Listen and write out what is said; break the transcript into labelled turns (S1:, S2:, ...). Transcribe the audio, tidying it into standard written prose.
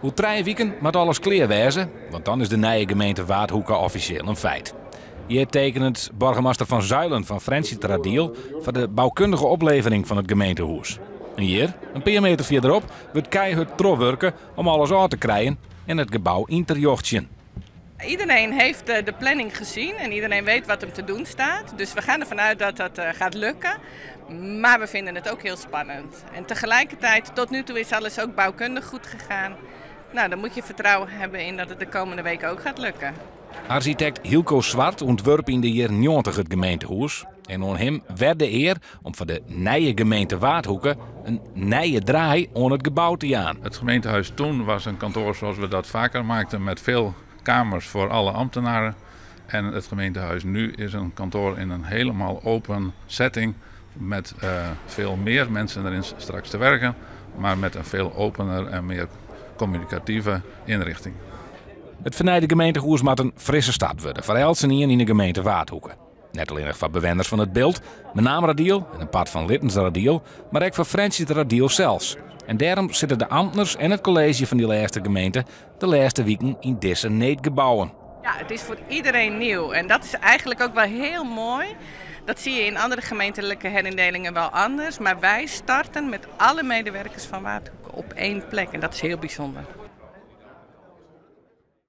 S1: Oer trije wiken moat alles klear wêze, want dan is de nije gemeente Waadhoeke offisjeel in feit. Hjir tekenet boargemaster Van Zuilen fan Frjentsjerteradiel foar de boukundige oplevering fan it gemeentehûs. En hjir, in pear meter fierderop, wurdt keihurd trochwurke om alles ôf te krijen en it gebou yn te rjochtsjen.
S2: Iedereen heeft de planning gezien en iedereen weet wat hem te doen staat. Dus we gaan ervan uit dat dat gaat lukken. Maar we vinden het ook heel spannend. En tegelijkertijd, tot nu toe is alles ook bouwkundig goed gegaan. Nou, dan moet je vertrouwen hebben in dat het de komende week ook gaat lukken.
S1: Arsjitekt Hilko Zwart ûntwurp yn de jierren 90 it gemeentehûs. En oan him wer de ear om foar de nije gemeente Waadhoeke in nije draai oan it gebou te jaan.
S3: Het gemeentehuis toen was een kantoor zoals we dat vaker maakten met veel kamers voor alle ambtenaren. En het gemeentehuis nu is een kantoor in een helemaal open setting met veel meer mensen erin straks te werken, maar met een veel opener en meer communicatieve inrichting.
S1: It fernijde gemeentehûs moat in frisse start wurde foar eltsenien yn de gemeente Waadhoeke. Net allinnich foar bewenners fan It Bilt, Menameradiel en in part fan Littenseradiel, mar ek foar Frjentsjerteradiel sels. En dêrom sitte de amtners en it kolleezje fan dy lêste gemeente de lêste wiken yn dizze needgebouwen.
S2: Ja, het is voor iedereen nieuw en dat is eigenlijk ook wel heel mooi. Dat zie je in andere gemeentelijke herindelingen wel anders. Maar wij starten met alle medewerkers van Waadhoeke op één plek en dat is heel bijzonder.